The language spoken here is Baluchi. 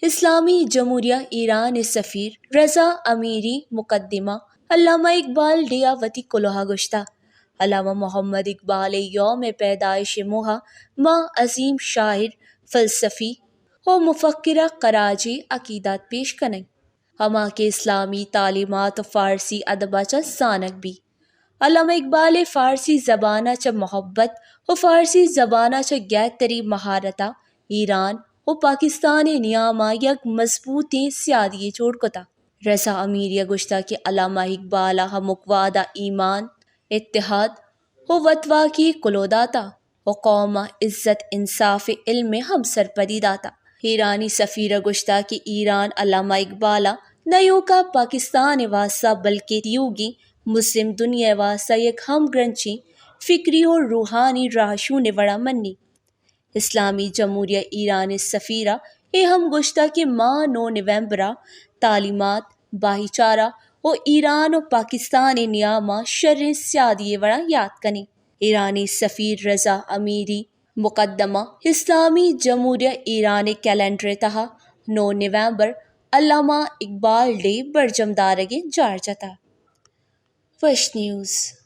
اسلامی جمہوریہ ایران ءِ سفیر رضا امیری مقدمہ علامہ اقبال ڈے ءَ وتی کلوہ ءَ گوشتہ، علامہ محمد اقبال ءِ یوم پیدائش ءِ موہ ءَ ما عظیم شاعر، فلسفی ءُ مفکر ءَ خراج عقیدات پیش کنیں، ہما کہ اسلامی تعلیمات ءُ فارسی ادب ءَ چہ زانگ بی۔ علامہ اقبال ءِ فارسی زبان ءَ چہ محبت ءُ فارسی زبان ءَ چہ گہتری مہارت ءَ ایران ءُ پاکستان ءِ نیام ءَ یک مضبوطیں سیادی یے جوڑ کتہ۔ رضا امیری ءَ گوشتہ کہ علامہ اقبال ءَ ہمک وہد ءَ ایمان، اتحاد ءُ وتواکی کلوہ داتہ ءُ قوم ءَ عزت، انصاف ءُ علم ءِ ہمسرپدی داتہ۔ ایرانی سفیر ءَ گوشتہ کہ ایران علامہ اقبال ءَ نہ ایوکا پاکستان ءِ واستہ بلکیں تیوگیں مسلم دنیا ءِ واستہ یک ہمگرنچیں فکری ءُ روحانی راہشون ءِ وڑا منی۔ اسلامی جمہوریہ ایران ءِ سفیر ءَ اے ہم گوشتہ کہ ما نو نومبر ءَ تعلیمات، بھائی چارہ ءُ ایران ءُ پاکستان ءِ نیام ءَ شریں سیادی ءِ وڑا یات کنیں۔ ایرانی سفیر رضا امیری مقدمہ اسلامی جمہوریہ ایران ءِ کیلنڈر ءِ تہا نو نومبر علامہ اقبال ڈے برجم دارگ ءِ جار جتہ۔ وش نیوز۔